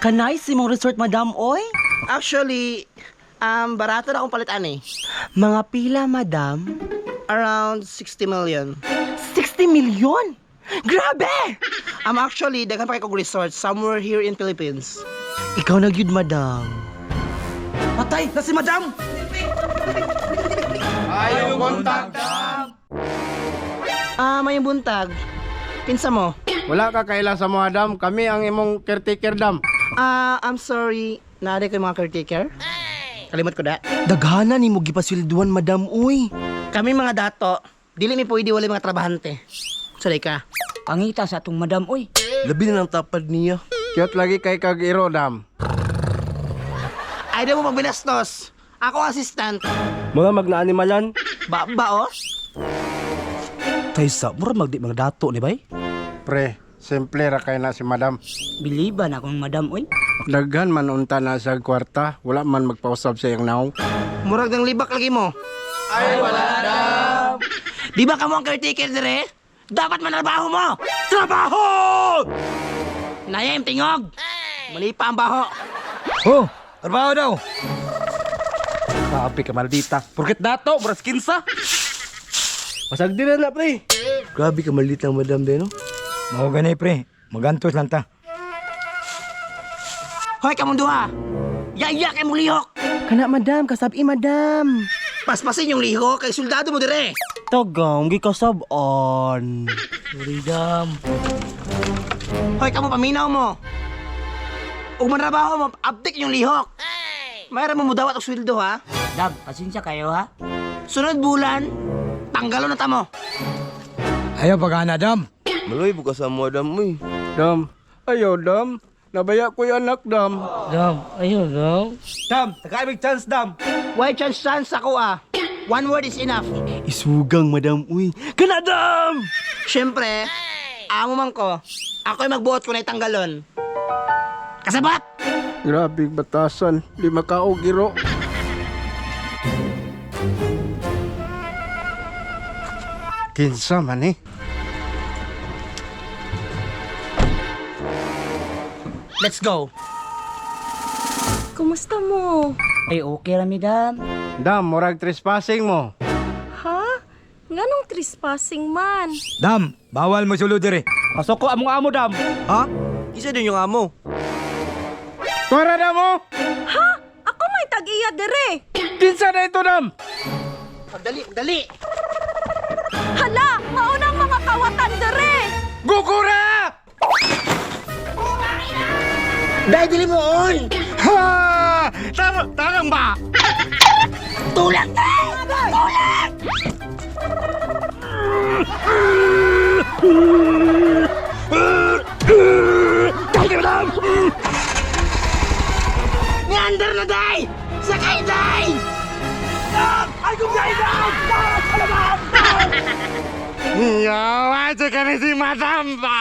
Kanay si mong resort, madam, oy. Actually, barato na akong palitan eh. Mga pila, madam? Around 60 million. 60 million? Grabe! Actually, daghan pa kay kog resort somewhere here in Philippines. Ikaw na gyud, madam. Patay na si madam! Ayaw buntag. Ah, may buntag. Kinsa mo? Wala ka kaila sa mga dam. Kami ang imong caretaker dam. Ah, I'm sorry. Naari ko yung mga caretaker. Kalimot ko da. Daghana ni mo gipasilduan, madam, uy. Kami mga dato, dili mi pwede wala mga trabahante. Sorry ka. Pangita sa atong madam oy. Labi na lang tapad niya. Cute lagi kay kag iro dam. Ay, di mo magbinastos. Ako ang assistant. Mga magnaanimalan. Ba, ba, oh? Kaysa, mura magdi mga dato ni bay. Pre, simple ra kay na si madam. Biliban akong madam oy. Daghan man unta na sa kwarta, wala man magpausab sa iyang naong. Murag ng libak lagi mo. Ay, wala na. Di ba kamo ang caretaker dire? Dapat manrabaho mo! Trabaho! Nayem, tingog! Mali pa ang baho. Oh, trabaho daw. Grabe ka maldita. Porket dato, muras kinsa. Pasagdi na na, pre. Grabe ka maldita, madam, din, no? Mao gani pre, magantos lang ta. Hoy, kamong duha! Yaya kay mong lihok! Kana, madam, kasabi, madam. Paspasin yung lihok kay soldado mo dire! Tagam, gikasab-on. Sorry dam. Hoy, kamo paminaw mo! Ug manrabaho mo, abdik yung lihok! Mayroon mo mudawat og sweldo ha? Dam, pasensya kayo ha. Sunod bulan, tanggalon na tamo. Ayaw pagana dam. Maloy buka sa mo dam uy. Dam, ayaw dam. Nabaya ko yung anak dam. Dam, ayaw dam. Dam, nakaibig chance dam. Why chance chance ako ah? One word is enough. Isugang, madam, uy. Kana, dam! Siyempre, amo man ko, ako'y magbuot ko na itanggalon. Kasabot! Grabe batasan, di makaog iro. Kinsa man eh. Let's go. Kumusta mo? Ay okay ra mi dam. Dam, murag trespassing mo. Ha? Nganong trespassing man? Dam, bawal mo sulod diri. Pasok ko among amo dam. Ha? Isa din yung amo. Tuwara dam mo! Ha? Ako may tag-iya dire. Kinsa na ito dam? Pagdali, pagdali! Hala, maunang mga kawatan dire. Gukura! Dahil dili mo on! Ha! Tarang, tarang ba? Tulak na! Tulak! Neander na, day! Sakay, day! Yawa, ka ni si Madam ba?